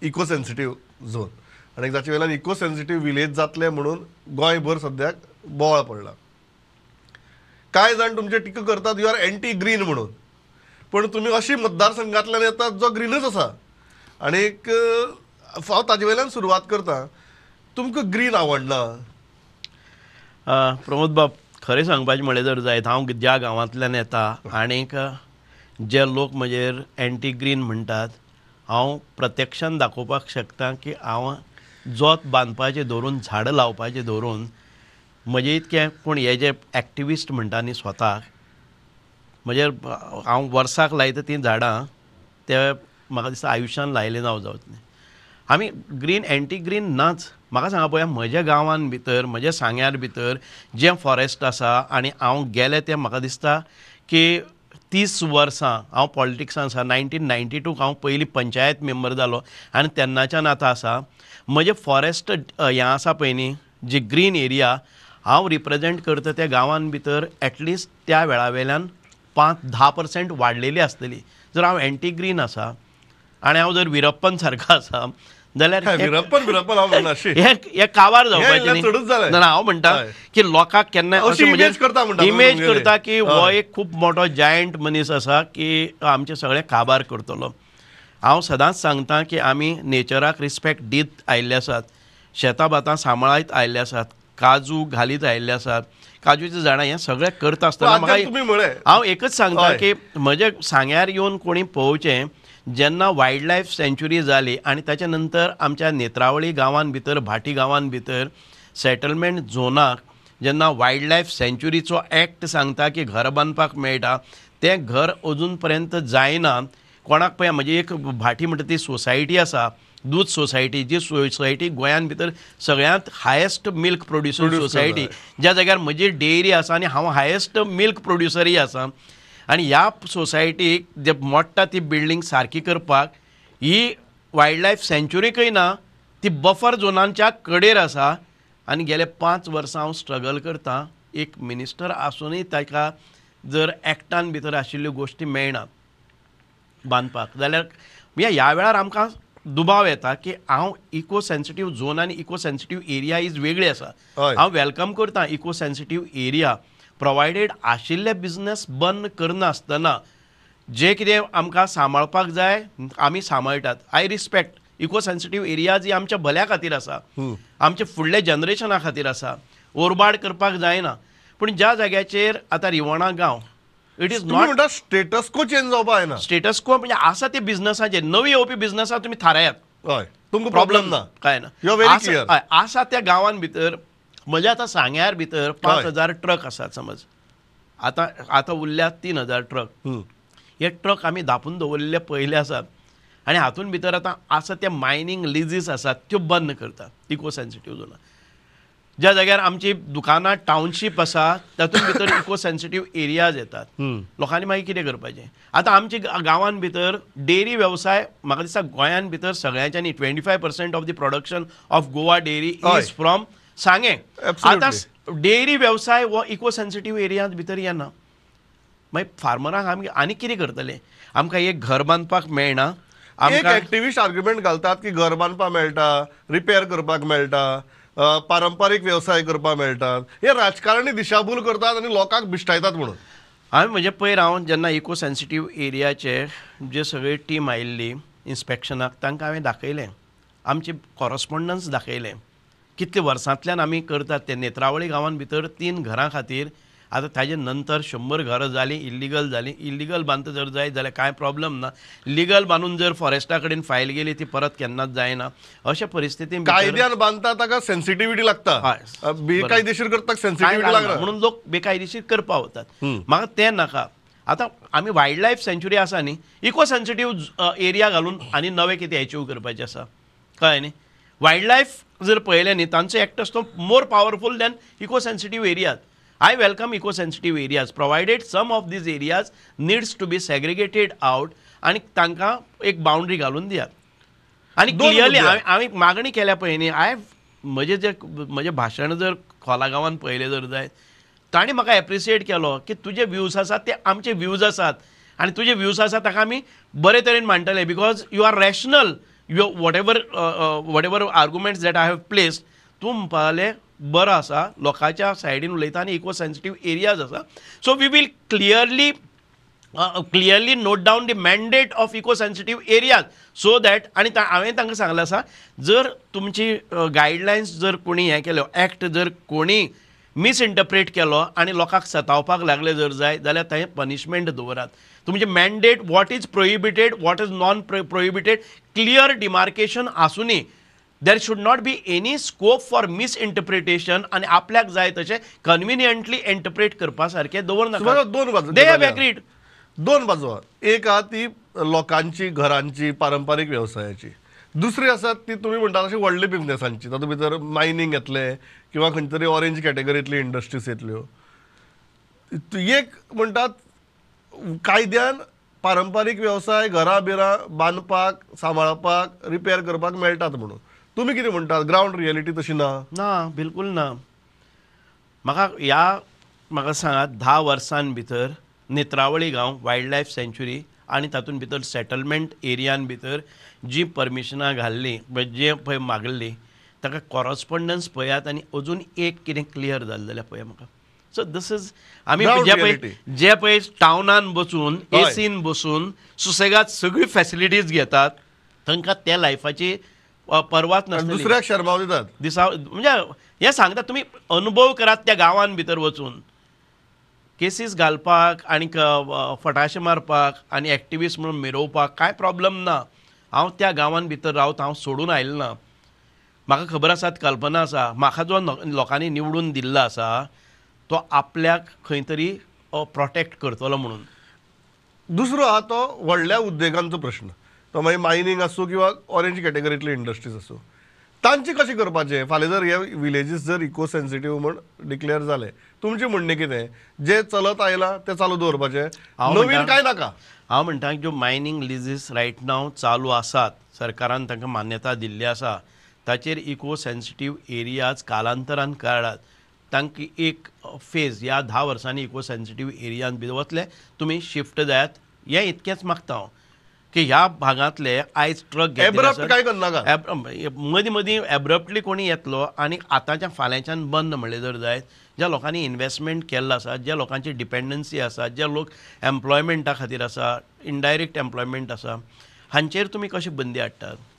Eco sensitive zone आनी जाचे वयल्यान इको सेन्सिटीव विलेज जातलें म्हणून गोंयभर सद्याक बोवाळ पडला. कांय जाण तुमचे टिका करतात you R anti green म्हणून, पण तुमी अशी मतदारसंघांतल्यान येतात जो ग्रीनच आसा. आनीक हांव ताजे वयल्यान सुरवात करता, तुमकां ग्रीन आवडना? प्रमोद बाब, खरें सांगपाचें म्हणलें जर जायत, हांव ज्या गांवांतल्यान येता आनीक जे लोक म्हजेर एंटी ग्रीन म्हणटात, हांव प्रत्यक्षान दाखोवपाक शकता की हांव जोत बांदपाचें धरून, झाडां लावपाचें धरून म्हजे इतकें कोण हे जे एक्टिविस्ट म्हणटा न्ही स्वताक, म्हजेर हांव वर्साक लायता तीं झाडां ते म्हाका दिसता आयुश्यान लायलें ना जावचें न्ही. आमी ग्रीन एंटी ग्रीन नाच. म्हाका सांगा पळया, म्हज्या गांवान भितर, म्हज्या सांग्यार भितर जें फॉरेस्ट आसा आनी हांव गेलें तें म्हाका दिसता की 30 वर्सां हांव पॉलिटिक्सान आसा. 1992 हांव पयलीं पंचायत मेंबर जालो आनी तेन्नाच्यान आतां आसा. म्हजें फॉरेस्ट हें आसा पळय न्ही, जी ग्रीन एरिया हांव रिप्रेजेंट करता त्या गांवान भितर एटलिस्ट त्या वेळा वयल्यान 5-10% वाडलेली आसतली. जर हांव एंटी ग्रीन आसा आनी हांव जर विरप्पन सारको आसा जाल्यार हे कावार जावपाचें न्ही. ना, हांव म्हणटा की लोकांक केन्ना इमेज करता की हो एक खूब मोठो जायंट मनीस आसा की आमचें सगळें काबार करतलो. हांव सदांच सांगता की आमी नेचराक रिस्पेक्ट दीत आयिल्ले आसात, शेतां भातां सांबाळीत आयिल्ले आसात, काजू घालीत आयिल्ले आसात, काजूचीं झाडां हें सगळें करता आसतना म्हाका हांव एकच सांगता की म्हज्या सांग्यार येवन कोणी पळोवचें, जेन्ना वायल्ड लायफ सँच्युरी जाली आनी ताच्या नंतर आमच्या नेत्रावळी गांवान भितर, भाटी गांवान भितर सेटलमेंट झोनाक जेन्ना वायल्ड लायफ सँच्युरीचो एक्ट सांगता की घर बांदपाक मेळटा, तें घर अजून पर्यंत जायना. कोणाक पळय, म्हजी एक भाटी म्हणटा ती सोसायटी आसा, दूद सोसायटी, जी सोसायटी गोंयान भितर सगळ्यांत हायेस्ट मिल्क प्रोड्युसर सोसायटी, ज्या जाग्यार म्हजी डेअरी आसा आनी हांव हायेस्ट मिल्क प्रोड्युसरूय आसा. आनी ह्या सोसायटीक जे मोडटा ती बिल्डींग सारकी करपाक ही वायल्ड लायफ सँच्युरीकय ना, ती बफर झोनांच्या कडेर आसा. आनी गेले 5 वर्सां हांव स्ट्रगल करता. एक मिनिस्टर आसुनूय ताका जर एक्टान भितर आशिल्ल्यो गोश्टी मेळना बांदपाक जाल्यार ह्या वेळार आमकां दुबाव येता की हांव इको सेन्सिटीव झोन आनी इको सेन्सिटीव एरिया is वेगळी आसा. हांव welcome करता इको सेन्सिटीव एरिया, प्रोवायडेड आशिल्ले बिजनेस बंद करनासतना जे कितें आमकां सांबाळपाक जाय आमी सांबाळटात. I respect eco sensitive areas ही आमच्या भल्या खातीर आसा, आमच्या फुडल्या जनरेशना खातीर आसा, ओरबाड करपाक जायना. पूण ज्या जाग्याचेर आतां रिवणा गांव, it is not status quo change जावपा जायना. स्टेटस को म्हणजे आसा ते बिजनसाचेर नवी येवपी बिजनसां तुमी थारायात, तुमकां प्रॉब्लम ना, काय ना. आसा त्या गांवान भितर म्हज्या आतां सांग्यार भितर 5000 ट्रक आसात समज, आतां आतां उरल्यात 3000 ट्रक. हे ट्रक आमी धापून दवरिल्ले पयले आसात आनी हातून भितर आतां आसा ते मायनींग लिजीस आसात त्यो बंद करतात इको सेन्सिटीव झोनां. ज्या जाग्यार आमची दुकानां टावनशीप आसा तातूंत भितर इको सेन्सिटीव एरियाज येतात. लोकांनी मागीर कितें करपाचें? आतां आमच्या गांवान भितर डेअरी वेवसाय म्हाका दिसता गोंयान भितर सगळ्यांच्यानी 25% of the production of Goa dairy is from Sanguem. आतां डेअरी वेवसाय हो इको सेन्सिटीव एरियांत भितर येना. मागीर फार्मरांक आमी आनी कितें करतले? आमकां एक घर बांदपाक मेळना. एक एक्टिविस्ट आर्ग्युमेंट घालतात की घर बांदपाक मेळटा, रिपेर करपाक मेळटा, पारंपारीक वेवसाय करपाक मेळटात. हे राजकारणी दिशाभूल करतात आनी लोकांक भिश्टायतात म्हणून. हांवें म्हजे पयर हांव जेन्ना इको सेन्सिटीव एरियाचे जे सगळी टीम आयिल्ली इन्स्पेक्शनाक तांकां हांवें दाखयलें, आमची कॉरस्पोंडन्स दाखयलें, कितले वर्सांतल्यान आमी करतात ते. नेत्रावळी गांवान भितर 3 घरां खातीर आतां ताजे नंतर 100 घरां जालीं इल्लिगल जालीं. इल्लिगल बांदता जर जायत जाल्यार कांय प्रॉब्लम ना, लिगल बांदून जर फॉरेस्टा कडेन फायल गेली ती परत केन्नाच जायना. अशा परिस्थितीन कायद्यान बांदता ताका सेन्सिटिविटी लागता, बेकायदेशीर करता सेन्सिटिविटी लागना म्हणून लोक बेकायदेशीर करपाक वतात. म्हाका तें नाका. आतां आमी वायल्ड लायफ सँच्युरी आसा न्ही, इको सेन्सिटीव एरिया घालून आनी नवें कितें एचीव करपाचें आसा, कळ्ळें न्ही? वायल्ड लायफ जर पळयलें न्ही तांचो एक्ट आसतो more powerful than eco sensitive areas. I welcome eco-sensitive areas, provided some of these areas needs to be segregated out आनी तांकां एक बाउंड्री घालून दियात. आनी क्लियरली हांवें मागणी केल्या पळय न्ही, हांवें म्हजें जे म्हजें भाशण जर खोला गांवान पळयलें जर जायत, तांणी म्हाका एप्रिसिएट केलो की तुजे व्यूज आसात ते आमचे व्यूज आसात आनी तुजे व्यूज आसात ताका आमी बरे तरेन मांडटले, because you are rational, Whatever arguments that I have placed, तूं म्हणपाले बरो आसा, लोकांच्या सायडीन उलयता आनी इको सेन्सिटीव एरियाज आसा. So we will clearly note down the mandate of eco sensitive areas so that. आनी हांवें तांकां सांगलें आसा, जर तुमची गायडलायन्स जर कोणी हें केल्यो, एक्ट जर कोणी मिसइंटरप्रेट केलो आनी लोकांक सतावपाक लागले जर जाय जाल्यार थंय पनिशमेंट दवरात. तुमचें mandate what is prohibited, what is non prohibited, clear demarcation आसूनी. There should not be any scope for misinterpretation आनी आपल्याक जाय तशें कन्विनियंटली इंटरप्रेट करपा सारकें दवरनाका. दोन बाजू, they have agreed. दोन बाजू, एक आहा ती लोकांची, घरांची, पारंपारीक वेवसायाची, दुसरी आसा ती तुमी म्हणटा तशी व्हडली बिजनेसांची, तातूंत भितर मायनींग येतलें किंवा खंय तरी ऑरेंज कॅटेगरींतली इंडस्ट्रीज येतल्यो. एक म्हणटात कायद्यान पारंपारीक वेवसाय घरां बिरां बांदपाक, सांबाळपाक, रिपेर करपाक मेळटात म्हणून. तुमी कितें म्हणटात, ग्रावंड रियलिटी तशी ना? ना, बिलकूल ना. म्हाका ह्या म्हाका सांगात, 10 वर्सां भितर नेत्रावळी गांव वायल्ड लायफ सँच्युरी आनी तातूंत भितर सेटलमेंट एरियान भितर जी परमिशनां घाल्लीं, जे पळय मागल्लीं, ताका कॉरस्पोंडन्स पळयात आनी अजून एक कितें क्लियर जालें जाल्यार पळया म्हाका. सो these is आमी जे पळय टावनान बसून, एसीन बसून, सुसेगाद सगळी फॅसिलिटीज घेतात, तांकां त्या लायफाची परवाच नासता, दुसऱ्याक शर्माव दितात दिसा. म्हणजे हें सांगता, तुमी अनुभव करात त्या गांवान भितर वचून. केसीस घालपाक आनी फटाशे मारपाक आनी एक्टिविस्ट म्हणून मिरोवपाक कांय प्रॉब्लम ना. हांव त्या गांवान भितर रावता, हांव सोडून आयलें ना. म्हाका खबर आसा, कल्पना आसा, म्हाका जो लोकांनी निवडून दिल्लो आसा तो आपल्याक खंय तरी प्रोटेक्ट करतलो म्हणून. दुसरो आहा तो व्हडल्या उद्देगांचो प्रश्न, तो मागीर मायनींग आसूं किंवा ऑरेंज कॅटेगरींतली इंडस्ट्रीज आसूं, तांचे कशें करपाचें? फाल्यां जर हे विलेजीस जर इको सेन्सिटीव म्हण डिक्लेअर जाले, तुमचें म्हणणें कितें? जे चलत आयलां तें चालू दवरपाचें, नवीन कांय नाका? हांव म्हणटा, ज्यो मायनींग लिजीस रायट नाव चालू आसात, सरकारान तांकां मान्यता दिल्ली आसा, ताचेर इको सेन्सिटीव एरियाज कालांतरान काडात. तांकां एक फेज ह्या 10 वर्सांनी इको सेन्सिटीव एरियान भितर वतले, तुमी शिफ्ट जायात, हें इतकेंच मागता हांव. की ह्या भागांतले आयज ट्रक मदीं मदीं एब्रप्टली कोणी येतलो आनी आतांच्या फाल्यांच्यान बंद म्हणलें जर जायत, ज्या लोकांनी इन्वेस्टमेंट केल्लो आसा, ज्या लोकांची डिपेंडन्सी आसा, ज्या लोक एम्प्लॉयमेंटा खातीर आसा, इनडायरेक्ट एम्प्लॉयमेंट आसा, हांचेर तुमी कशें बंदी हाडटात?